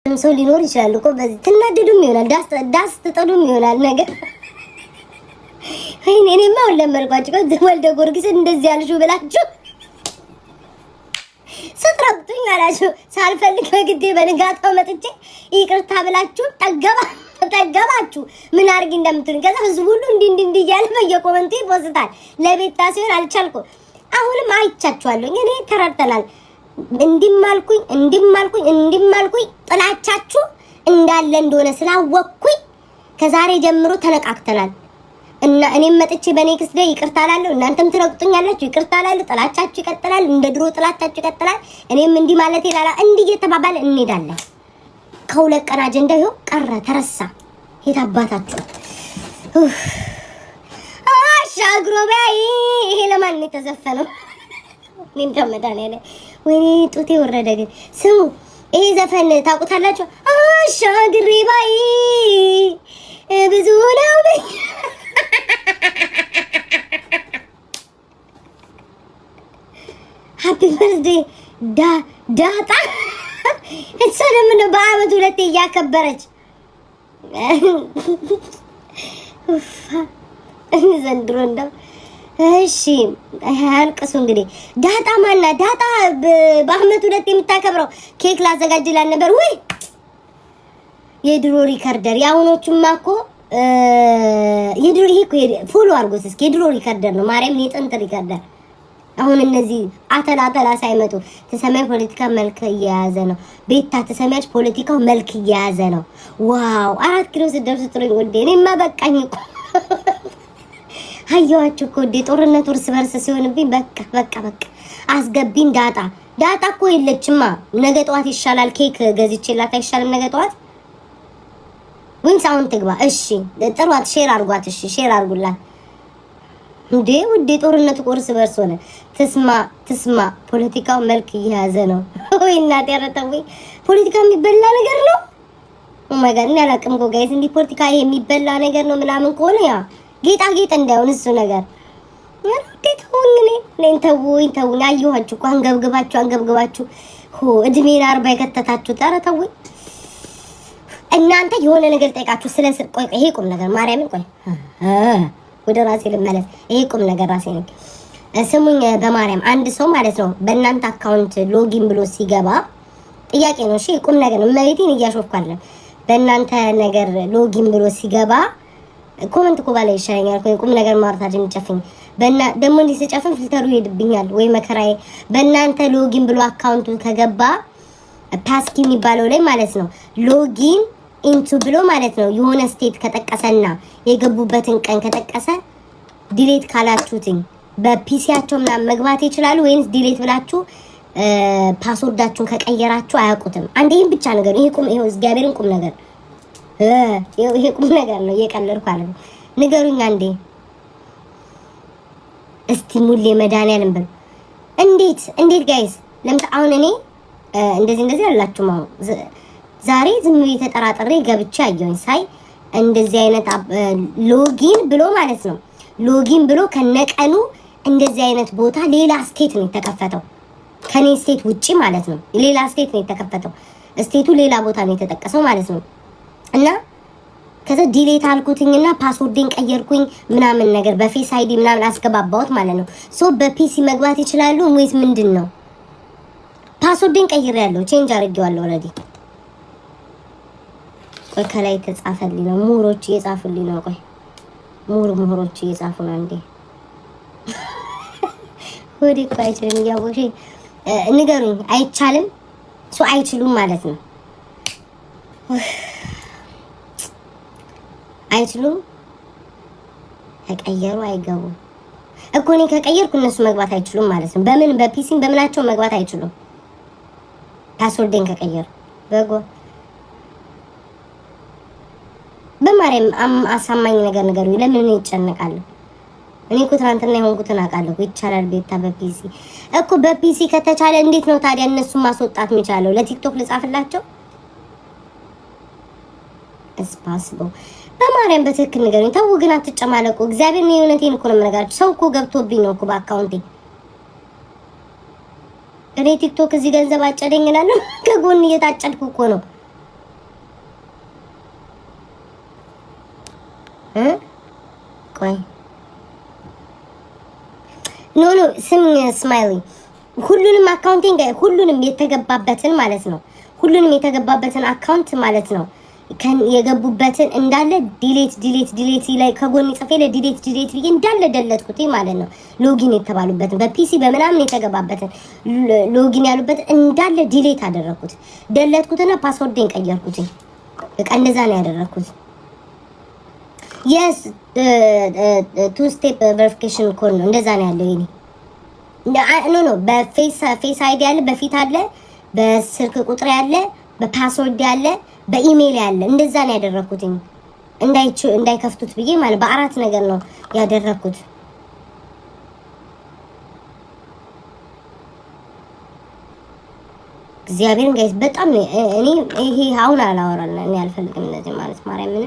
ሰው ሊኖር ይችላል እኮ በዚህ ትናደዱም ይሆናል፣ ዳስ ትጥሉም ይሆናል ነገር። ወይኔ እኔማ አሁን ለመድኳችሁ እኮ። ወልደ ጊዮርጊስ እንደዚህ ያልሽው ብላችሁ ስትረግጡኝ አላችሁ። ሳልፈልግ በግዴ በንጋታው መጥቼ ይቅርታ ብላችሁ ጠገባ ጠገባችሁ። ምን አድርጊ እንደምትሉኝ ከዛ ህዝቡ ሁሉ እንዲህ እንዲህ እንዲህ እያለ በየ comment ኡ ይፖስታል። ለቤታ ሲሆን አልቻልኩ። አሁንም አይቻችኋለሁ። እኔ ተረድተናል። እንዲም አልኩኝ፣ እንዲም አልኩኝ፣ እንዲም አልኩኝ፣ ጥላቻችሁ እንዳለ እንደሆነ ስላወቅኩኝ ከዛሬ ጀምሮ ተነቃክተናል። እና እኔም መጥቼ በ next day ይቅርታ እላለሁ፣ እናንተም ትረግጡኛላችሁ፣ ይቅርታ እላለሁ። ጥላቻችሁ ይቀጥላል፣ እንደ ድሮ ጥላቻችሁ ይቀጥላል። እኔም እንዲህ ማለት ይላላ እንዲህ እየተባባለ እንሄዳለን። ከ2 ቀን አጀንዳ ይኸው ቀረ፣ ተረሳ። የት አባታችሁ አሻግሮ በይ። ይሄ ለማን ነው የተዘፈነው? እኔ እንደው መድኃኒዓለም ወይኔ ጡቴ ወረደ። ግን ስሙ፣ ይሄ ዘፈን ታውቁታላችሁ? አሻግሬ ባይ ብዙ ነው። Happy birthday ዳጣ። እሷ ደግሞ ነው በአመት ሁለቴ እያከበረች ዘንድሮ እንደው እሺ አልቅሱ እንግዲህ። ዳጣ ማና ዳጣ በአመት ሁለት የምታከብረው ኬክ ላዘጋጅላት ነበር። ውይ የድሮ recorder፣ የአሁኖቹማ እኮ የድሮ፣ ይሄ እኮ follow አድርጎት እስኪ፣ የድሮ recorder ነው። ማርያም የጥንት recorder። አሁን እነዚህ አተላ አተላ ሳይመጡ ተሰማይ ፖለቲካ መልክ እየያዘ ነው። ቤታ ተሰሚያች ፖለቲካው መልክ እየያዘ ነው። Wow፣ 4 ኪሎ ስደርሱ ጥሩኝ ውዴ። እኔማ በቃኝ እኮ፣ አየኋችሁ እኮ ውዴ። ጦርነቱ እርስ በርስ ሲሆንብኝ በቃ በቃ በቃ። አስገቢን ዳጣ። ዳጣ እኮ የለችማ። ነገ ጠዋት ይሻላል። ኬክ ገዝቼላት አይሻልም? ነገ ጠዋት ወይንስ አሁን ትግባ? እሺ ጥሯት፣ share አርጓት። እሺ share አርጉላት። እንዴ ውዴ፣ ጦርነቱ እኮ እርስ በርስ ሆነ። ትስማ ትስማ፣ ፖለቲካው መልክ እየያዘ ነው። ወይ እናቴ፣ ኧረ ተውኝ። ፖለቲካ የሚበላ ነገር ነው። Oh my God፣ እኔ አላውቅም እኮ guys፣ እንዲህ ፖለቲካ ይሄ የሚበላ ነገር ነው ምናምን ከሆነ ያ ጌጣጌጥ እንዳይሆን እሱ ነገር። ውዴ ተውኝ፣ እኔ እኔን ተውኝ፣ ተውኝ። አየኋችሁ እኮ አንገብግባችሁ አንገብግባችሁ ሆ እድሜን 40 የከተታችሁት። ኧረ ተውኝ። እናንተ የሆነ ነገር ጠይቃችሁ ስለ ቆይ ቆይ፣ ይሄ ቁም ነገር፣ ማርያምን፣ ቆይ ወደ ራሴ ልመለስ። ይሄ ቁም ነገር ራሴ ነኝ። ስሙኝ፣ በማርያም አንድ ሰው ማለት ነው በእናንተ account login ብሎ ሲገባ፣ ጥያቄ ነው። እሺ ቁም ነገር ነው። እመቤቴን እያሾፍኩ አይደለም። በእናንተ ነገር login ብሎ ሲገባ፣ comment እኮ ባላይ ይሻለኛል እኮ፣ ቁም ነገር ማውራት የሚጨፍኝ በና ደግሞ እንዲህ ስጨፍን filter ኡ ይሄድብኛል ወይ መከራዬ። በእናንተ login ብሎ account ኡ ከገባ passkey የሚባለው ላይ ማለት ነው login into ብሎ ማለት ነው የሆነ state ከጠቀሰና የገቡበትን ቀን ከጠቀሰ delete ካላችሁትኝ በ PC ያቸው ምናምን መግባት ይችላሉ ወይንስ delete ብላችሁ password ኣችሁን ከቀየራችሁ አያውቁትም? አንድ ይህን ብቻ ነገር። ይሄ ቁም ይሄው እግዚአብሔርን ቁም ነገር፣ ይሄ ቁም ነገር ነው። እየቀለድኩ አለ። ንገሩኝ አንዴ እስቲ ሙሌ መድኃኒዓለም በሉ። እንዴት እንዴት guys? ለምሳ አሁን እኔ እንደዚህ እንደዚህ አላችሁም። አሁን ዛሬ ዝም ብዬ ተጠራጥሬ ገብቼ አየሁኝ። ሳይ እንደዚህ አይነት login ብሎ ማለት ነው login ብሎ ከነቀኑ እንደዚህ አይነት ቦታ ሌላ state ነው የተከፈተው። ከኔ state ውጪ ማለት ነው። ሌላ state ነው የተከፈተው። State ኡ ሌላ ቦታ ነው የተጠቀሰው ማለት ነው። እና ከዛ delete አልኩትኝና password ኤን ቀየርኩኝ ምናምን ነገር በ Face ID ምናምን አስገባባሁት ማለት ነው። So በ PC መግባት ይችላሉ ወይስ ምንድን ነው? Password ኤን ቀይሬያለሁ፣ change አድርጌዋለሁ already። ቆይ ከላይ የተጻፈልኝ ነው፣ ምሁሮች እየጻፉልኝ ነው። ቆይ ምሁሮች እየጻፉ ነው። እንዴ ወዲ እኮ አይችልም እያወቅሽ ንገሩኝ። አይቻልም፣ so አይችሉም ማለት ነው። አይችሉም። ከቀየሩ አይገቡም እኮ። እኔ ከቀየርኩ እነሱ መግባት አይችሉም ማለት ነው። በምን በ PC ም በምናቸው መግባት አይችሉም። Password ኤን ከቀየሩ በጎ በማርያም አሳማኝ ነገር ንገሩኝ። ለምን እኔ ይጨነቃለሁ? እኔ እኮ ትናንትና የሆንኩትን አውቃለሁ። ይቻላል ቤታ በ PC እኮ። በ PC ከተቻለ እንዴት ነው ታዲያ እነሱን ማስወጣት የሚቻለው? ለቲክቶክ ልጻፍላቸው? It's possible? በማርያም በትክክል ንገሩኝ። ተው ግን አትጨማለቁ። እግዚአብሔር ነው፣ የእውነቴን እኮ ነው የምነግራችሁ። ሰው እኮ ገብቶብኝ ነው እኮ በ account ኤ። እኔ ቲክቶክ እዚህ ገንዘብ አጨደኝ እላለሁ፣ ከጎን እየታጨድኩ እኮ ነው። ቆይ፣ no, no፣ ስም ስማይሊ፣ ሁሉንም account ኤን፣ ሁሉንም የተገባበትን ማለት ነው። ሁሉንም የተገባበትን account ማለት ነው። የገቡበትን እንዳለ delete, delete, delete ላይ ከጎን ጽፌ ለ delete, delete ብዬ እንዳለ ደለትኩት ማለት ነው። Login የተባሉበትን፣ በ PC በምናምን የተገባበትን፣ login ያሉበትን እንዳለ delete አደረግኩት። ደለትኩትና password ኤን ቀየርኩትኝ። በቃ እንደዛ ነው ያደረግኩት። Yes, two step verification code ነው፣ እንደዛ ነው ያለው የኔ። No, በ Face ID ያለ፣ በፊት አለ፣ በስልክ ቁጥር ያለ፣ በ password ያለ፣ በኢሜይል ያለ፣ እንደዛ ነው ያደረኩትኝ። እንዳይከፍቱት ብዬ ማለት በአራት ነገር ነው ያደረኩት። እግዚአብሔርን guys፣ በጣም እኔ ይሄ አሁን አላወራም፣ እኔ አልፈልግም እንደዚህ ማለት፣ ማርያምን።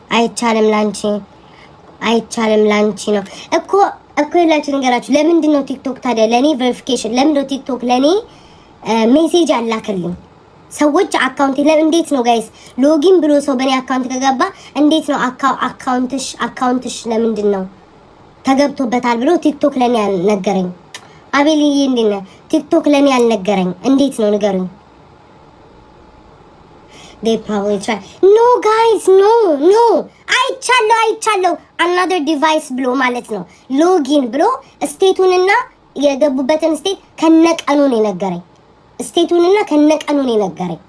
አይቻልም ላንቺ፣ አይቻልም ላንቺ ነው እኮ የላችሁ ነገራችሁ። ለምንድን ነው ቲክቶክ ታዲያ ለእኔ verification፣ ለምንድን ነው ቲክቶክ ለእኔ message አላክልኝ? ሰዎች account እንዴት ነው guys፣ login ብሎ ሰው በእኔ account ከገባ እንዴት ነው account ሽ ለምንድን ነው ተገብቶበታል ብሎ ቲክቶክ ለእኔ አልነገረኝ? አቤልዬ እንዴት ነህ? ቲክቶክ ለእኔ አልነገረኝ። እንዴት ነው ንገሩኝ። They probably try. No guys, no, no. አይቻለሁ፣ አይቻለሁ። Another device ብሎ ማለት ነው። Login ብሎ state ኡንና የገቡበትን state ከነቀኑ ነው የነገረኝ። State ኡንና ከነቀኑ ነው የነገረኝ።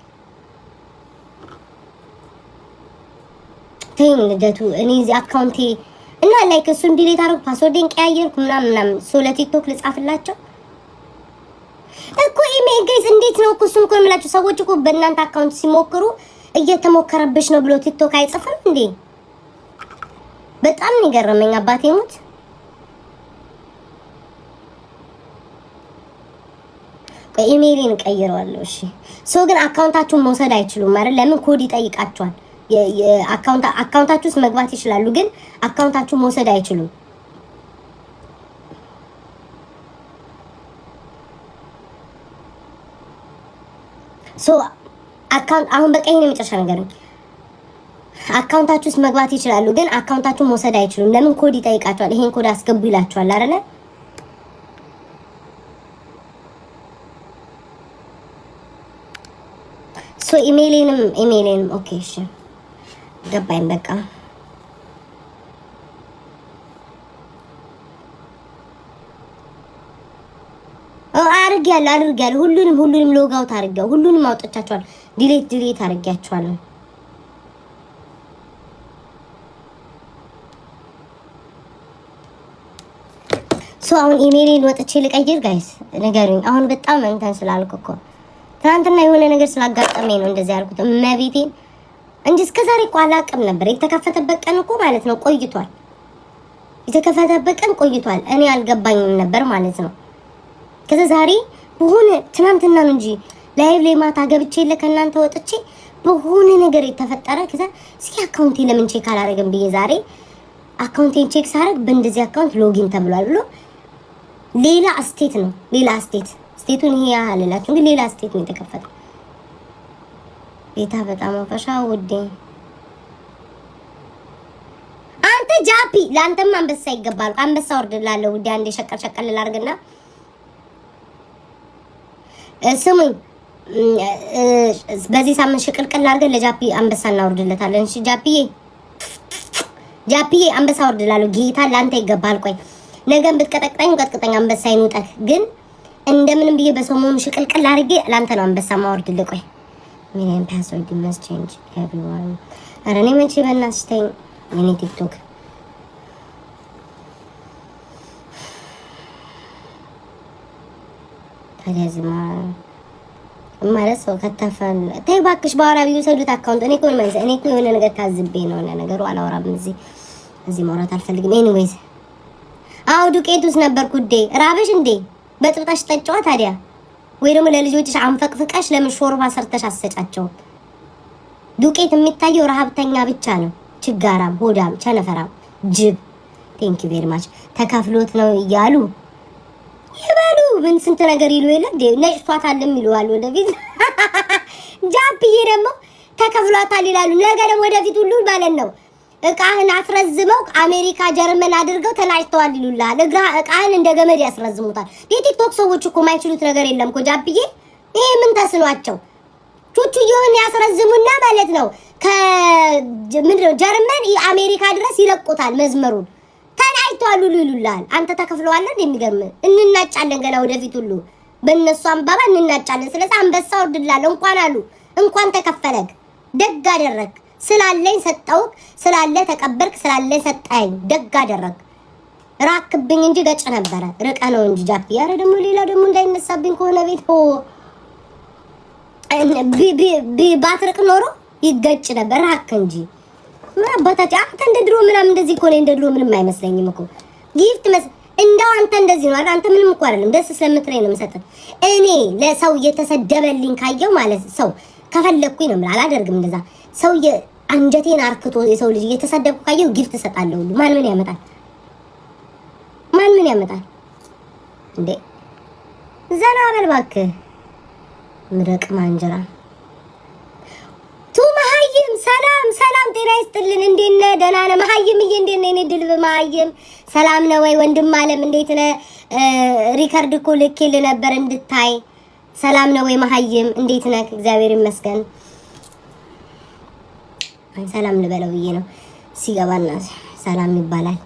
ተይኝ ልደቱ። እኔ እዚህ account ኤ እና like እሱን delete አደረኩ፣ password ኤን ቀያየርኩ ምናምን ምናምን። So ለቲክቶክ ልጻፍላቸው እኮ ኢሜል guys፣ እንዴት ነው እኮ እሱን እኮ የምላችሁ፣ ሰዎች እኮ በእናንተ account ሲሞክሩ እየተሞከረብሽ ነው ብሎ ቲክቶክ አይጽፍም እንዴ? በጣም ነው የገረመኝ። አባቴ ሙት። ኢሜይሌን እቀይረዋለሁ። እሺ፣ so ግን account ኣችሁን መውሰድ አይችሉም አይደል? ለምን ኮድ ይጠይቃቸዋል። Account ኣችሁ ውስጥ መግባት ይችላሉ፣ ግን account ኣችሁን መውሰድ አይችሉም። So account አሁን በቃ ይሄን የመጨረሻ ነገር ነው። Account ኣችሁ ውስጥ መግባት ይችላሉ፣ ግን account ኣችሁን መውሰድ አይችሉም። ለምን ኮድ ይጠይቃቸዋል። ይሄን ኮድ አስገቡ ይላቸዋል አይደለ? So ኢሜይሌንም okay፣ እሺ ገባኝ። በቃ አድርጌያለሁ፣ አድርጌያለሁ። ሁሉንም log out አድርጌያለሁ። ሁሉንም አውጥቻቸዋለሁ። Delete, delete አድርጌያቸዋለሁ። So አሁን ኢሜይሌን ወጥቼ ልቀይር guys፣ ንገሩኝ። አሁን በጣም እንትን ስላልኩ እኮ፣ ትናንትና የሆነ ነገር ስላጋጠመኝ ነው እንደዚህ ያልኩት። እመቤቴን እንጂ እስከ ዛሬ እኮ አላውቅም ነበር። የተከፈተበት ቀን እኮ ማለት ነው ቆይቷል። የተከፈተበት ቀን ቆይቷል። እኔ አልገባኝም ነበር ማለት ነው። ከዛ ዛሬ በሆነ፣ ትናንትና ነው እንጂ live ላይ ማታ ገብቼ የለ ከእናንተ ወጥቼ በሆነ ነገር የተፈጠረ፣ ከዛ እስኪ account ኤ ለምን check አላደረግም ብዬ ዛሬ account ኤን check ሳደርግ በእንደዚህ account login ተብሏል ብሎ ሌላ state ነው። ሌላ state፣ state ኡን ይሄ ያህል እላችሁ ግን ሌላ state ነው የተከፈተው። ቤታ በጣም አፈሻ ውዴ። አንተ ጃፒ፣ ለአንተም አንበሳ ይገባል። አንበሳ ወርድላለሁ ውዴ። አንዴ ሸቀል ሸቀል ላድርግና ስሙኝ፣ በዚህ ሳምንት ሽቅልቅል አድርገን ለጃፒ አንበሳ እናወርድለታለን። እሺ ጃፒዬ፣ ጃፒዬ፣ አንበሳ ወርድላለሁ። ጌታ ለአንተ ይገባል። ቆይ ነገን ብትቀጠቅጠኝ ቀጥቅጠኝ፣ አንበሳ ይኑጠህ። ግን እንደምንም ብዬ በሰሞኑ ሽቅልቅል አድርጌ ለአንተ ነው አንበሳ ማወርድልህ። ቆይ email and password must change everyone። ኧረ እኔ መቼ፣ በእናትሽ ተይኝ። የኔ ቲክቶክ ታዲያ ዝም ማለት ሰው ከተፈል፣ ተይ እባክሽ፣ በአውራ ቢወሰዱት account። እኔ እኮ ማለት እኔ እኮ የሆነ ነገር ታዝቤ ነው። ነገሩ አላወራም፣ እዚህ ማውራት አልፈልግም። Anyways አዎ ዱቄት ውስጥ ነበርኩ። ውዴ ራበሽ እንዴ? በጥብጠሽ ጠጪዋ ታዲያ፣ ወይ ደግሞ ለልጆችሽ አንፈቅፍቀሽ ለምን ሾርባ ሰርተሽ አሰጫቸው? ዱቄት የሚታየው ረሀብተኛ ብቻ ነው። ችጋራም፣ ሆዳም፣ ቸነፈራም፣ ጅብ። Thank you very much። ተከፍሎት ነው እያሉ ይበሉ። ምን ስንት ነገር ይሉ የለ፣ ነጭቷታልም ይሉዋል ወደፊት። ጃፕዬ ደግሞ ተከፍሏታል ይላሉ። ነገ ደግሞ ወደፊት ሁሉ ማለት ነው እቃህን አስረዝመው አሜሪካ ጀርመን አድርገው ተናጭተዋል ይሉልሃል። እቃህን እንደ ገመድ ያስረዝሙታል። የቲክቶክ ሰዎች እኮ ማይችሉት ነገር የለም እኮ ጃብዬ። ይሄ ምን ተስኗቸው ቹቹዬውን ያስረዝሙና ማለት ነው ከምንድነው ጀርመን አሜሪካ ድረስ ይለቁታል መዝመሩን። ተናጭተዋል ሁሉ ይሉልሃል። አንተ ተከፍለዋል። የሚገርም እንናጫለን ገና ወደፊት ሁሉ በእነሱ አምባባ እንናጫለን። ስለዚህ አንበሳ ወርድላለሁ እንኳን አሉ እንኳን ተከፈለግ ደግ አደረግ። ስላለኝ ሰጠውክ፣ ስላለ ተቀበልክ፣ ስላለ ሰጠኝ። ደግ አደረግ። ራክብኝ እንጂ ገጭ ነበረ። ርቀ ነው እንጂ ጃፒ። ኧረ ደግሞ ሌላ ደግሞ እንዳይነሳብኝ ከሆነ ቤት ባትርቅ ኖሮ ይገጭ ነበር። ራክ እንጂ ምን አባታችን አንተ እንደ ድሮ ምናምን እንደዚህ እኮ ነው። እንደ ድሮ ምንም አይመስለኝም እኮ gift እንደው አንተ እንደዚህ ነው አይደል? አንተ ምንም እኮ አይደለም። ደስ ስለምትለኝ ነው የምሰጥህ። እኔ ለሰው እየተሰደበልኝ ካየው ማለት ሰው ከፈለግኩኝ ነው የምልህ። አላደርግም እንደዛ ሰው አንጀቴን አርክቶ የሰው ልጅ እየተሰደብኩ ካየው gift እሰጣለሁ። ሁሉ ማን ምን ያመጣል? ማን ምን ያመጣል እንዴ? ዘና በል እባክህ። ምረቅ ማንጀራ ቱ መሀይም ሰላም ሰላም፣ ጤና ይስጥልን። እንዴት ነህ? ደህና ነህ መሀይምዬ? እንዴት ነህ? የኔ ድልብ መሀይም ሰላም ነው ወይ? ወንድም አለም እንዴት ነህ? Record እኮ ልኬልህ ነበር እንድታይ። ሰላም ነው ወይ መሀይም? እንዴት ነህ? እግዚአብሔር ይመስገን። ሰላም ልበለው ብዬ ነው ሲገባና ሰላም ይባላል።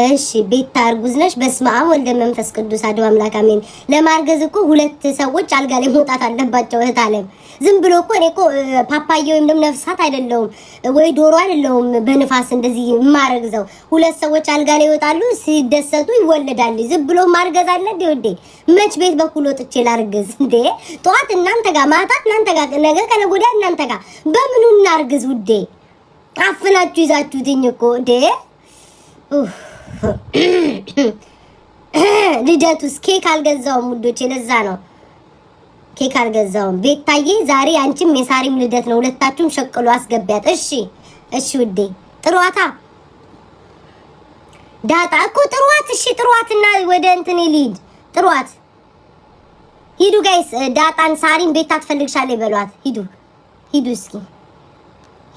እሺ ቤታ እርጉዝ ነሽ? በስመ አብ ወልደ መንፈስ ቅዱስ አሐዱ አምላክ አሜን። ለማርገዝ እኮ ሁለት ሰዎች አልጋ ላይ መውጣት አለባቸው። እህት አለም ዝም ብሎ እኮ እኔ እኮ ፓፓዬ ወይም ደግሞ ነፍሳት አይደለሁም ወይ ዶሮ አይደለሁም በንፋስ እንደዚህ የማረግዘው። ሁለት ሰዎች አልጋ ላይ ይወጣሉ፣ ሲደሰቱ ይወለዳል። ዝም ብሎ ማርገዝ አለ እንዴ? ወዴ መች ቤት በኩል ወጥቼ ላርግዝ እንዴ? ጠዋት እናንተ ጋር፣ ማታ እናንተ ጋር፣ ነገ ከነገ ወዲያ እናንተ ጋር። በምኑ እናርግዝ ውዴ? አፍናችሁ ይዛችሁትኝ እኮ እንዴ። ልደቱስ ኬክ አልገዛውም ውዶቼ፣ ለዛ ነው ኬክ አልገዛውም። ቤታዬ ዛሬ አንቺም የሳሪም ልደት ነው፣ ሁለታችሁም ሸቅሎ አስገቢያት። እሺ እሺ ውዴ ጥሯታ። ዳጣ እኮ ጥሯት። እሺ ጥሯትና ወደ እንትን ልሂድ። ጥሯት ሂዱ guys፣ ዳጣን ሳሪን ቤታ ትፈልግሻለች በሏት። ሂዱ ሂዱ፣ እስኪ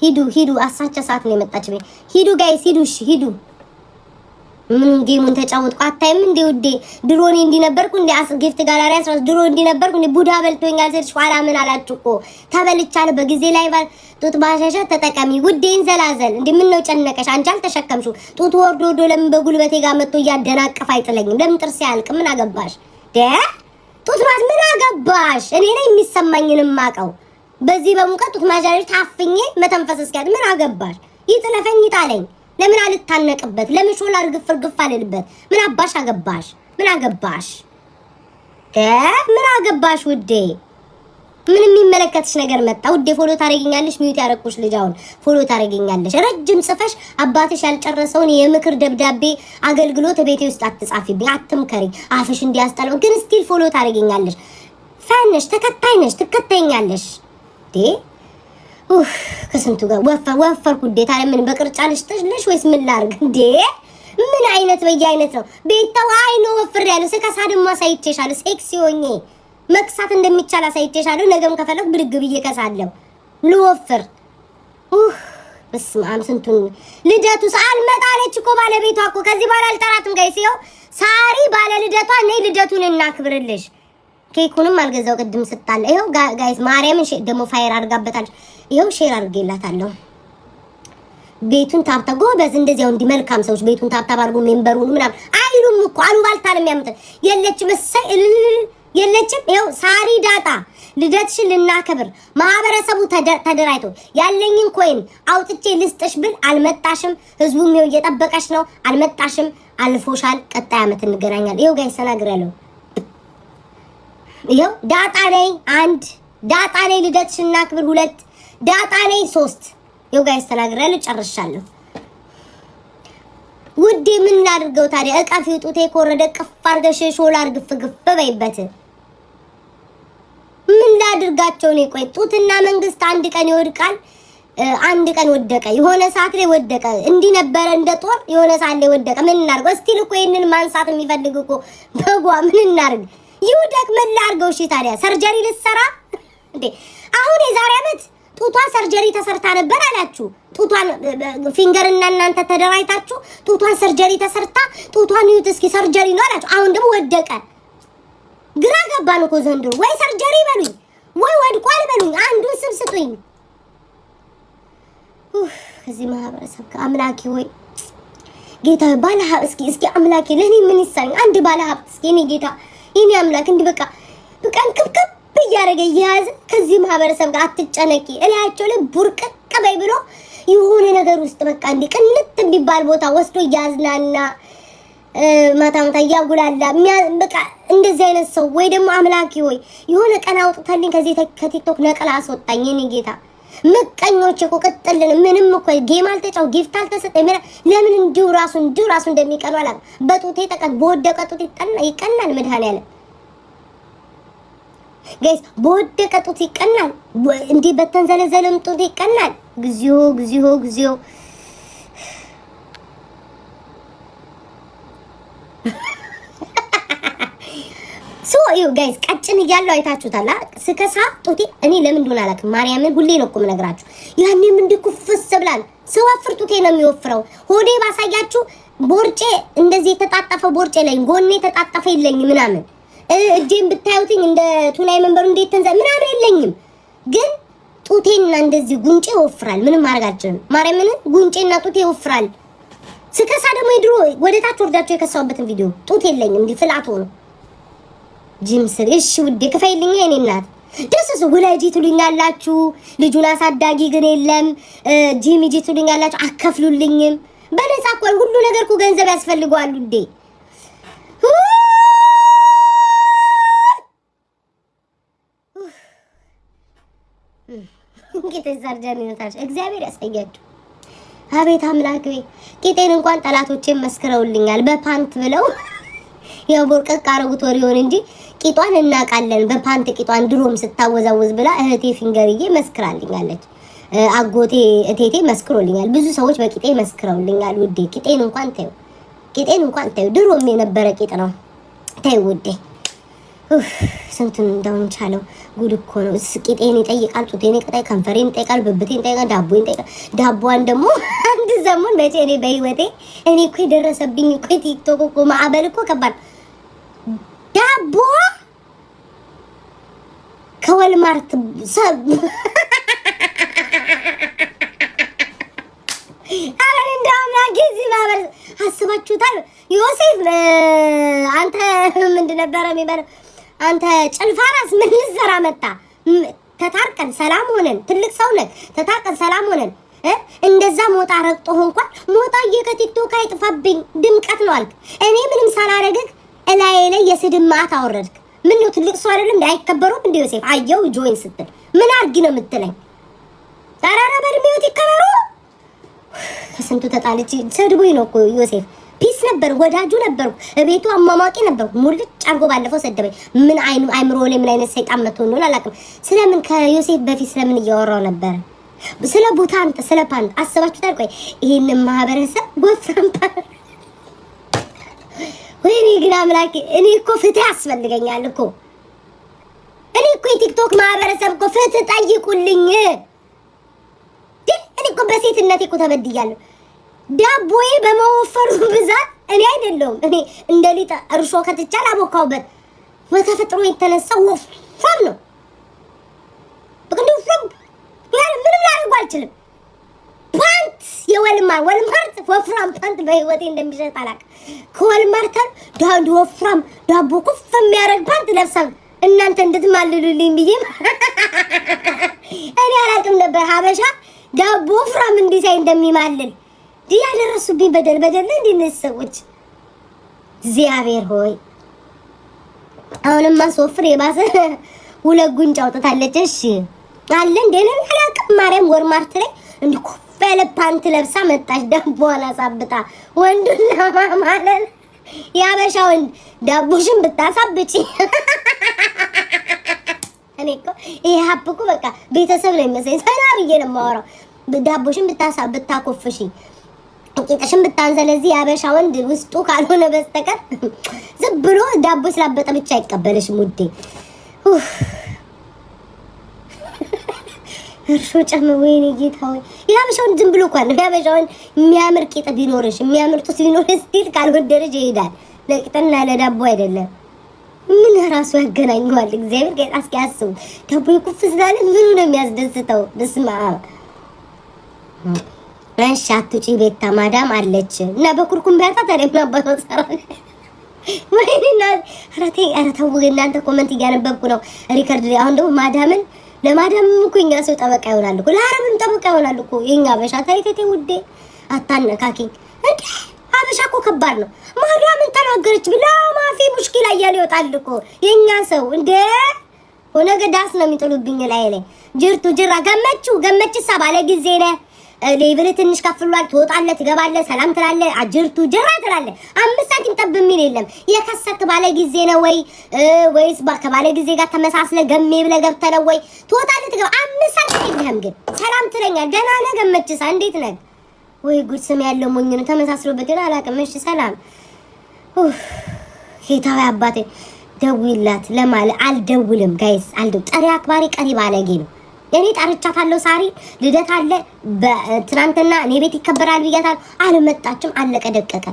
ሂዱ ሂዱ። አሳቻ ሰዓት ነው የመጣች። ሂዱ guys ሂዱ። እሺ ሂዱ። ምን game ኡን ተጫወትኩ አታይም እንዴ ውዴ? ድሮ እኔ እንዲህ ነበርኩ እንዴ? Gift gallery 13 ድሮ እንዲህ ነበርኩ እንዴ? ቡዳ በልቶኛል ስልሽ ኋላ ምን አላችሁ እኮ ተበልቻለሁ። በጊዜ ላይ ጡት ማሻሻ ተጠቀሚ ውዴ። እንዘላዘል እንዴ ምን ነው ጨነቀሽ? አንቺ አልተሸከምሽው ጡት ወርዶ ወርዶ ለምን በጉልበቴ ጋር መጥቶ እያደናቀፍ አይጥለኝም? ለምን ጥርሴ አያልቅም? ምን አገባሽ? ጡት ማስ ምን አገባሽ? እኔ ነኝ የሚሰማኝንም ማቀው። በዚህ በሙቀት ጡት ማሻሻ ታፍኜ መተንፈስ እስኪያት ምን አገባሽ? ይጥለፈኝ ይጣለኝ። ለምን አልታነቅበት? ለምን ሾላ እርግፍ እርግፍ አልልበት? ምን አባሽ አገባሽ? ምን አገባሽ? ምን አገባሽ ውዴ? ምን የሚመለከትሽ ነገር መጣ ውዴ? Follow ታደርጊኛለሽ። Mute ያረኩሽ ልጅ አሁን follow ታደርጊኛለሽ። ረጅም ጽፈሽ አባትሽ ያልጨረሰውን የምክር ደብዳቤ አገልግሎት ቤቴ ውስጥ አትጻፊብኝ፣ አትምከሪ። አፍሽ እንዲያስጠላው ግን still follow ታደርጊኛለሽ። Fan ነሽ፣ ተከታይ ነሽ፣ ትከተኛለሽ። ከስንቱ ጋር ወፈርኩ እንዴ! ታዲያ ምን በቅርጫ ልሽጥሽ ወይስ ምን ላድርግ እንዴ? ምን አይነት በየአይነት ነው ቤታው? አይ ነው ወፍሬያለሁ። ስከሳ ደግሞ አሳይቼሻለሁ። ሴክሲ ሆኜ መክሳት እንደሚቻል አሳይቼሻለሁ። ነገም ከፈለኩ ብድግ ብዬ ከሳለሁ። ልወፍር። በስመ አብ ስንቱን ልደቱ አልመጣለች እኮ ባለቤቷ እኮ ከዚህ በኋላ አልጠራትም። Guys ይኸው ሳሪ ባለ ልደቷ ነይ ልደቱን እናክብርልሽ። ኬኩንም አልገዛው ቅድም ስጣለ። ይኸው guys ማርያምን ደግሞ fire አድርጋበታለች። ይኸው share አድርጌላታለሁ። ቤቱን tap tap ጎበዝ፣ እንደዚያው እንዲህ መልካም ሰዎች ቤቱን tap tap አድርጎ member ኡን ምናምን አይሉም እኮ አሉባልታ ነው የሚያመጡት። የለችም እሰይ እልል የለችም። ይኸው ሳሪ ዳጣ ልደትሽን ልናከብር ማህበረሰቡ ተደራጅቶ ያለኝን coin አውጥቼ ልስጥሽ ብል አልመጣሽም። ህዝቡም ይኸው እየጠበቀሽ ነው። አልመጣሽም፣ አልፎሻል። ቀጣይ ዓመት እንገናኛለን። ይኸው guys ተናግሬያለሁ። ይኸው ዳጣ ነኝ አንድ፣ ዳጣ ነኝ ልደትሽን እናክብር ሁለት፣ ዳጣ ነኝ ሶስት። ይኸው guys ተናግሬያለሁ፣ ጨርሻለሁ። ውዴ ምን ላድርገው ታዲያ? እቀፊው ጡቴ ከወረደ ቅፍ አድርገሽ ሾላ እርግፍ ግፍ በይበት። ምን ላድርጋቸው ነው? ቆይ ጡትና መንግስት አንድ ቀን ይወድቃል። አንድ ቀን ወደቀ፣ የሆነ ሰዓት ላይ ወደቀ። እንዲህ ነበረ እንደ ጦር የሆነ ሰዓት ላይ ወደቀ። ምን እናድርገው? እስቲል እኮ ይሄንን ማንሳት የሚፈልግ እኮ በጓ ምን እናድርግ? ይውደቅ። ምን ላድርገው? እሺ ታዲያ surgery ልትሰራ እንዴ? አሁን የዛሬ ዓመት ጡቷ surgery ተሰርታ ነበር አላችሁ። ጡቷን ፊንገርና እናንተ ተደራጅታችሁ ጡቷን surgery ተሰርታ ጡቷን ይዩት እስኪ surgery ነው አላችሁ። አሁን ደግሞ ወደቀ። ግራ ገባን እኮ ዘንድሮ። ወይ surgery በሉኝ ወይ ወድቋል በሉኝ፣ አንዱን ስም ስጡኝ። ከዚህ ማህበረሰብ ከአምላኬ ሆይ ጌታ ባለ እስኪ እስኪ አምላኬ ለእኔ ምን ይሳኝ? አንድ ባለ ሀብት እስኪ እኔ ጌታ የኔ አምላክ እንዲህ በቃ በቃ እንክብክብ እያደረገ እየያዘ ከዚህ ማህበረሰብ ጋር አትጨነቂ እላያቸው ላይ ቡርቅቅ በይ ብሎ የሆነ ነገር ውስጥ በቃ እንዲህ ቅንጥ የሚባል ቦታ ወስዶ እያዝናና ማታ ማታ እያጉላላ በቃ እንደዚህ አይነት ሰው ወይ ደግሞ አምላኬ ወይ የሆነ ቀን አውጥተልኝ ከዚህ ከቲክቶክ ነቅላ አስወጣኝ የኔ ጌታ። ምቀኞች እኮ ቅጥልን ምንም እኮ game አልተጫው gift አልተሰጠኝ። ለምን እንዲሁ ራሱ እንደሚቀኑ አላውቅም። በጡቴ ጠቀን በወደቀ ጡቴ ይቀናል። መድኃኒዓለም guys በወደቀ ጡት ይቀናል። እንዲህ በተንዘለዘለም ጡት ይቀናል። እግዚኦ እግዚኦ እግዚኦ። So you guys ቀጭን እያለሁ አይታችሁታል። ስከሳ ጡቴ እኔ ለምን እንደሆነ አላውቅም። ማርያምን ሁሌ ነው እኮ የምነግራችሁ። ያኔም እንዲህ ኩፍስ ብላል። ስወፍር ጡቴ ነው የሚወፍረው። ሆዴ ባሳያችሁ ቦርጬ እንደዚህ የተጣጠፈ ቦርጬ ላይ ጎኔ የተጣጠፈ የለኝም ምናምን እጄን ብታዩትኝ እንደ ቱናይ መንበሩ እንዴት ተንዘ ምናምን የለኝም። ግን ጡቴና እንደዚህ ጉንጬ ይወፍራል። ምንም ማድረግ አልችልም። ማርያምን ጉንጬና ጡቴ ይወፍራል። ስከሳ ደግሞ የድሮ ወደ ታች ወርዳቸው የከሳሁበትን ቪዲዮ ጡት የለኝም እንዲህ flat ሆኖ ጂም ስር። እሺ ውዴ ክፈይልኝ የኔ እናት። ደስ ሰው ውለጂ ትሉኛላችሁ፣ ልጁን አሳዳጊ ግን የለም። ጂም ሂጂ ትሉኛላችሁ፣ አከፍሉልኝም። በነፃ እኮ ሁሉ ነገር እኮ ገንዘብ ያስፈልገዋል ውዴ። እንግዲህ surgery ይወታል። እግዚአብሔር ያሳያችሁ። አቤት አምላክ ወይ ቂጤን እንኳን ጠላቶቼን መስክረውልኛል። በፓንት ብለው ያው ቦርቀቅ አረጉት ወር ይሆን እንጂ ቂጧን እናውቃለን። በፓንት ቂጧን ድሮም ስታወዛውዝ ብላ እህቴ ፊንገርዬ መስክራልኛለች። አጎቴ እቴቴ መስክሮልኛል። ብዙ ሰዎች በቂጤ መስክረውልኛል። ውዴ ቂጤን እንኳን ተይው፣ ቂጤን እንኳን ተይው። ድሮም የነበረ ቂጥ ነው። ተይው ውዴ። ስንቱን እንደውን ቻለው። ጉድ እኮ ነው። ቂጤን ይጠይቃል፣ ጡቴን ይጠይቃል፣ ከንፈሬን ይጠይቃል፣ ብብቴን ይጠይቃል፣ ዳቦን ይጠይቃል። ዳቦዋን ደግሞ አንድ ሰሞን መቼ እኔ በህይወቴ እኔ እኮ የደረሰብኝ እኮ ቲክቶክ እኮ ማዕበል እኮ ከባድ ዳቦ ከወልማርት ሰብ አረ እንደው አምላኬ እዚህ ማህበር አስባችሁታል? ዮሴፍ አንተ ምንድን ነበረ የሚባለው? አንተ ጭልፋ ራስ ምን ልትሰራ መጣ? ተታርቀን ሰላም ሆነን ትልቅ ሰው ነህ። ተታርቀን ሰላም ሆነን እንደዛ ሞጣ ረግጦህ እንኳን ሞጣ ከቲክቶክ አይጥፋብኝ ድምቀት ነው አልክ። እኔ ምንም ሳላረግህ እላዬ ላይ የስድብ መዓት አወረድክ። ምን ነው ትልቅ ሰው አይደለም አይከበሩም እንደ ዮሴፍ አየው join ስትል ምን አርጊ ነው የምትለኝ? ኧረ በእድሜዎት ይከበሩ። ከስንቱ ተጣልቼ ሰድቦኝ ነው እኮ ዮሴፍ። Peace ነበር፣ ወዳጁ ነበርኩ፣ እቤቱ አሟሟቂ ነበርኩ። ሙልጭ አድርጎ ባለፈው ሰደበኝ። ምን አይኑ አይምሮ ላይ ምን አይነት ሰይጣን መጥቶ እንደሆነ አላውቅም። ስለምን ከዮሴፍ በፊት ስለምን እያወራው ነበረ? ስለ ቡታንት ስለ ፓንት አስባችሁታል? ቆይ ይሄንን ማህበረሰብ ወፍራም ፓንት ወይኔ ግን አምላኬ፣ እኔ እኮ ፍትህ ያስፈልገኛል እኮ። እኔ እኮ የቲክቶክ ማህበረሰብ እኮ ፍትህ ጠይቁልኝ። እኔ እኮ በሴትነቴ እኮ ተበድያለሁ። ዳቦዬ በመወፈሩ ብዛት እኔ አይደለሁም እኔ እንደ ሊጥ እርሾ ከትቻ አላቦካሁበት። በተፈጥሮ የተነሳ ወፍራም ነው። በቃ እንደ ወፍራም ምንም ላደርገው አልችልም። ፓንት የወልማር ወልማርት ወፍራም ፓንት በህይወቴ እንደሚሸጥ አላውቅም። ከወልማርት ዳንድ ወፍራም ዳቦ ኩፍ የሚያደርግ ፓንት ለብሳ እናንተ እንድትማልሉልኝ ብዬ እኔ አላውቅም ነበር ሀበሻ ዳቦ ወፍራም እንዲሳይ እንደሚማልል። ያደረሱብኝ በደል በደል ነው። እንዲህ ሰዎች እግዚአብሔር ሆይ አሁንማ ሶፍር የባሰ ሁለት ጉንጭ አውጥታለች። እሺ አለ እንዴ ነው አላውቅም። ማርያም ወልማርት ላይ እንዲህ ኮፍ ያለ ፓንት ለብሳ መጣች። ዳቦዋን አሳብጣ ወንዱን ለማማለል የሀበሻ ወንድ ዳቦሽን ብታሳብጪ እኔ እኮ ይሄ ሀብ እኮ በቃ ቤተሰብ ነው የሚመስለኝ። ሰና ብዬ ነው የማወራው። ዳቦሽን ብታኮፍሺ ቂጥሽን ብታንዘለዚህ የሀበሻ ወንድ ውስጡ ካልሆነ በስተቀር ዝም ብሎ ዳቦ ስላበጠ ብቻ አይቀበልሽም ውዴ። እርሾ ጨምር። ወይኔ ጌታ ወይ የሀበሻውን ዝም ብሎ እኮ አለ። የሀበሻውን የሚያምር ቂጥ ቢኖርሽ፣ የሚያምር ጡት ቢኖርሽ still ካልወደደሽ ይሄዳል። ለቂጥና ለዳቦ አይደለም። ምን ራሱ ያገናኘዋል? እግዚአብሔር ጌታ እስኪ አስቡ። ዳቦ ኩፍ ስላለ ምኑ ነው የሚያስደስተው? በስመ አብ። እሺ አትውጪ ቤታ፣ ማዳም አለች እና በኩርኩም ቢያጣ ታዲያ ምን አባቷ ትሰራለች? ወይኔ ኧረ ተይ፣ ኧረ ተው እናንተ። Comment እያነበብኩ ነው record ላይ። አሁን ደግሞ ማዳምን ለማዳምም እኮ የኛ ሰው ጠበቃ ይሆናል እኮ፣ ለአረብም ጠበቃ ይሆናል እኮ የኛ አበሻ። ተይ ተይ ተይ ውዴ አታነካኪኝ እንዴ! አበሻ እኮ ከባድ ነው። ማዳምን ተናገረች ብላ مافي مشكلة እያለ ይወጣል እኮ የኛ ሰው እንዴ። ነገ ዳስ ነው የሚጥሉብኝ ላይ ላይ። ጅርቱ ጅራ ገመቹ ገመችሳ ባለ ጊዜ ነህ። Level ትንሽ ከፍ ብሏል። ትወጣለህ፣ ትገባለህ፣ ሰላም ትላለህ፣ ጅርቱ ጅራ ትላለህ። 5 ሳንቲም ጠብ የሚል የለም። የከሰክ ባለ ጊዜ ነው ወይ ወይስ ከባለ ጊዜ ጋር ተመሳስለ ገሜ ብለህ ገብተህ ነው ወይ? ትወጣለህ፣ ትገባ፣ 5 ሳንቲም የለህም። ግን ሰላም ትለኛል። ደህና ነህ ገመችሳ እንዴት ነህ? ወይ ጉድ! ስም ያለው ሞኝ ነው። ተመሳስሎበት ግን አላውቅም። እሺ ሰላም ጌታዊ አባቴ ደውይላት ለማለ አልደውልም። Guys አልደው ጠሪ አክባሪ ቀሪ ባለጌ ነው። እኔ ጠርቻታለሁ። ሳሪ ልደት አለ ትናንትና እኔ ቤት ይከበራል ብያታለሁ። አልመጣችም። አለቀ ደቀቀ።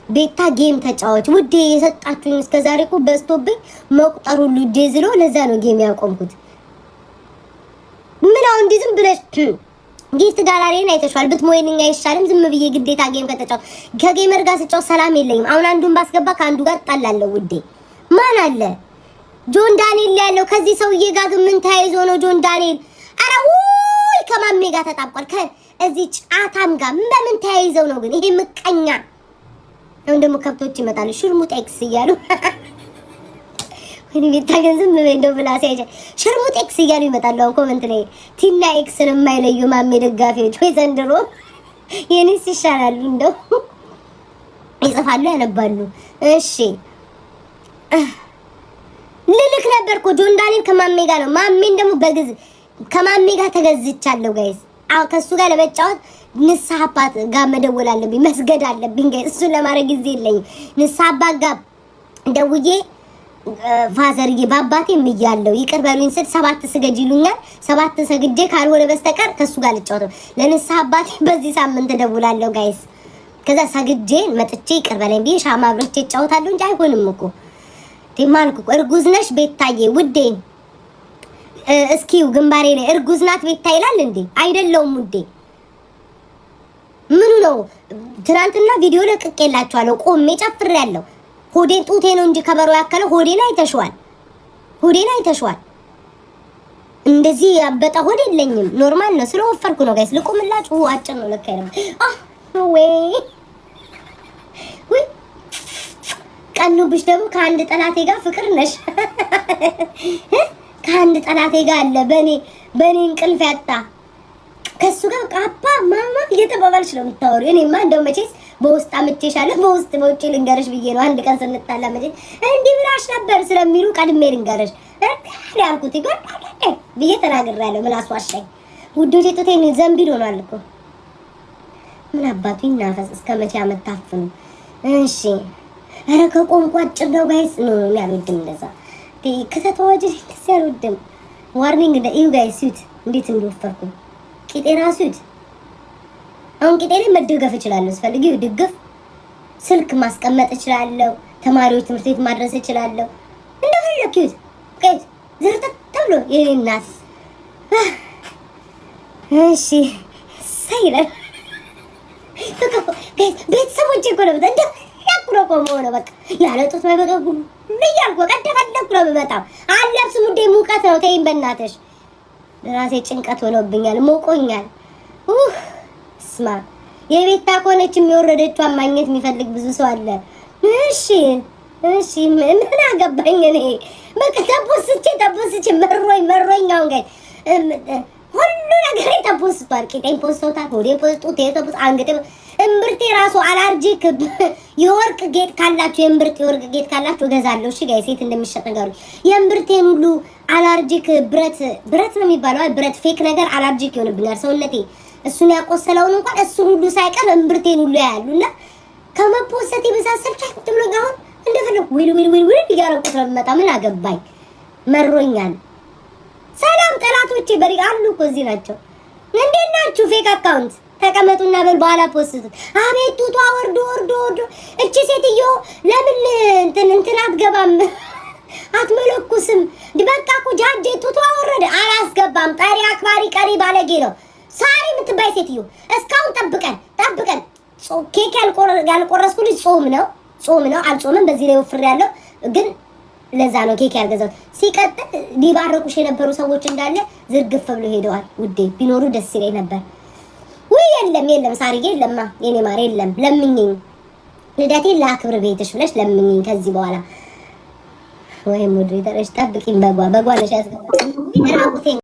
ቤታ game ተጫዋች ውዴ፣ የሰጣችሁኝ እስከዛሬ እኮ በዝቶብኝ መቁጠር ሁሉ እጄ ዝሎ፣ ለዛ ነው game ያቆምኩት። ምን አሁን እንዲህ ዝም ብለሽ gift gallery ን አይተሽዋል። ብትሞይንኛ አይሻልም? ዝም ብዬ ግዴታ game ከተጫወት ከ gamer ጋር ስጫወት ሰላም የለኝም። አሁን አንዱን ባስገባ ከአንዱ ጋር እጣላለሁ። ውዴ ማን አለ? ጆን ዳንኤል ያለው ከዚህ ሰውዬ ጋር ግን ምን ተያይዞ ነው ጆን ዳንኤል? ኧረ ውይ ከማሜ ጋር ተጣብቋል። ከእዚህ ጫታም ጋር በምን ተያይዘው ነው ግን? ይሄ ምቀኛ። አሁን ደግሞ ከብቶች ይመጣሉ ሽርሙጥ X እያሉ። ወይኔ ቤታ ግን ዝም በይ እንደው ብላ ሲያይቻ ሽርሙጥ X እያሉ ይመጣሉ። አሁን comment ላይ T ና X ን የማይለዩ ማሜ ደጋፊዎች ወይ ዘንድሮ የኔስ ይሻላሉ እንደው ይጽፋሉ፣ ያነባሉ። እሺ ልልክ ነበር እኮ ጆን ዳንኤል ከማሜ ጋር ነው። ማሜን ደግሞ በግዝ ከማሜ ጋር ተገዝቻለሁ guys። አዎ ከእሱ ጋር ለመጫወት ንስሐ አባት ጋር መደወል አለብኝ፣ መስገድ አለብኝ guys። እሱን ለማድረግ ጊዜ የለኝም። ንስሐ አባት ጋር ደውዬ father ዬ በአባቴ እምያለሁ ይቅር በሉኝ ስል ሰባት ስገጅ ይሉኛል። ሰባት ሰግጄ ካልሆነ በስተቀር ከእሱ ጋር ልጫወት ነው። ለንስሐ አባቴ በዚህ ሳምንት እደውላለሁ guys። ከዛ ሰግጄ መጥቼ ይቅር በለኝ ብዬ ሻማ አብርቼ እጫወታለሁ እንጂ አይሆንም እኮ ማልኩ። እርጉዝ ነሽ ቤታዬ ውዴ? እስኪው ግንባሬ ላይ እርጉዝ ናት ቤታ ይላል እንዴ? አይደለውም ውዴ። ምኑ ነው? ትናንትና ቪዲዮ ለቅቄላችኋለሁ። ቆሜ ጨፍሬያለሁ። ሆዴን ጡቴ ነው እንጂ ከበሮ ያከለው ሆዴን አይተሽዋል። ሆዴን አይተሽዋል። እንደዚህ ያበጠ ሆድ የለኝም። Normal ነው። ስለወፈርኩ ነው guys። ልቁምላችሁ። አጭር ነው ለካ ነው። አህ ወይ ወይ ቀኑብሽ ደግሞ ከአንድ ጠላቴ ጋር ፍቅር ነሽ። ከአንድ ጠላቴ ጋር አለ በኔ እንቅልፍ ያጣ ከሱ ጋር አባ ማማ እየተባባልሽ ነው የምታወሪው። እኔማ እንደው መቼስ በውስጥ አምቼሻለሁ በውስጥ በውጭ ልንገርሽ ብዬ ነው። አንድ ቀን ስንጣላ መቼስ እንዲህ ብላሽ ነበር ስለሚሉ ቀድሜ ልንገርሽ ያልኩት ብዬ ተናግሬያለሁ። ምን አስዋሻኝ ውዶቼ፣ ጡቴን ዘንቢል ሆኗል እኮ። ምን አባቱ ይናፈስ እስከ መቼ አመታፍኑ? እሺ ኧረ ከቆምኩ አጭር ነው guys። No no አልወድም እንደዛ ከተተዋጅ እንደዚህ አልወድም። Warning እንደ እዩ guys ዩት እንዴት እንደወፈርኩ ቂጤ ራሱ ዩት። አሁን ቂጤ ላይ መደገፍ እችላለሁ ስፈልግ፣ እዩ ድግፍ፣ ስልክ ማስቀመጥ እችላለሁ። ተማሪዎች ትምህርት ቤት ማድረስ እችላለሁ። እንደፈለኩ ዩት guys ዝርጥጥ ብሎ የኔ እናት። እሺ እሰይ ይላል። ቤተሰቦቼ እኮ ነው እንደፈለኩ ነው እኮ የምሆነው። በቃ ያለ ጡት መበቀ እያልኩ በቃ እንደፈለኩ ነው የምመጣው። አለብስም ውዴ፣ ሙቀት ነው። ተይኝ በእናትሽ፣ ራሴ ጭንቀት ሆኖብኛል፣ ሞቆኛል። ስማ የቤታ ከሆነች የሚወረደችዋን ማግኘት የሚፈልግ ብዙ ሰው አለ። እሺ እሺ፣ ምን አገባኝ እኔ። በቃ ተፖስቼ ተፖስቼ መሮኝ መሮኝ። አሁን ጋር ሁሉ ነገር ተፖስቷል። ቂጤን ፖስተውታል፣ ሆዴን post፣ ጡቴ ተፖስት፣ አንገቴ፣ እምብርቴ ራሱ allergic። የወርቅ ጌጥ ካላችሁ፣ የእምብርት የወርቅ ጌጥ ካላችሁ እገዛለሁ። እሺ guys፣ የት እንደሚሸጥ ነገሩ። የእምብርቴን ሁሉ allergic ብረት ብረት ነው የሚባለው ብረት fake ነገር allergic ይሆንብኛል ሰውነቴ። እሱን ያቆሰለውን እንኳን እሱን ሁሉ ሳይቀር እምብርቴን ሁሉ ያያሉ እና ከመፖሰት ብዛት ሰልቸት ብሎኝ አሁን እንደፈለኩ ዊል ዊል ዊል ዊል እያደረኩት ነው የምመጣ። ምን አገባኝ? መሮኛል። ሰላም ጠላቶቼ በሪ አሉ እኮ እዚህ ናቸው። እንዴት ናችሁ? Fake account ተቀመጡና በል በኋላ post ቱት። አቤት ጡቷ ወርዶ ወርዶ ወርዶ። እቺ ሴትዮ ለምን እንትን እንትን አትገባም አትመለኩስም? በቃ እኮ ጃጄ ጡቷ ወረደ። አላስገባም። ጠሪ አክባሪ ቀሪ ባለጌ ነው። ሳሪ የምትባይ ሴትዮ እስካሁን ጠብቀን ጠብቀን ኬክ ያልቆረስኩ ልጅ ጾም ነው ጾም ነው፣ አልጾምም። በዚህ ላይ ወፍሬ ያለው ግን ለዛ ነው ኬክ ያልገዛሁት። ሲቀጥል ሊባረቁሽ የነበሩ ሰዎች እንዳለ ዝርግፍ ብሎ ሄደዋል። ውዴ ቢኖሩ ደስ ይለኝ ነበር። ውይ የለም የለም፣ ሳርዬ የለማ የኔ ማር የለም። ለምኝኝ፣ ልደቴን ለአክብር ቤትሽ ብለሽ ለምኝኝ። ከዚህ በኋላ ወይ moderator ኦች ጠብቂኝ። በጓ በጓ ነሽ ያስገባ ራቁቴን።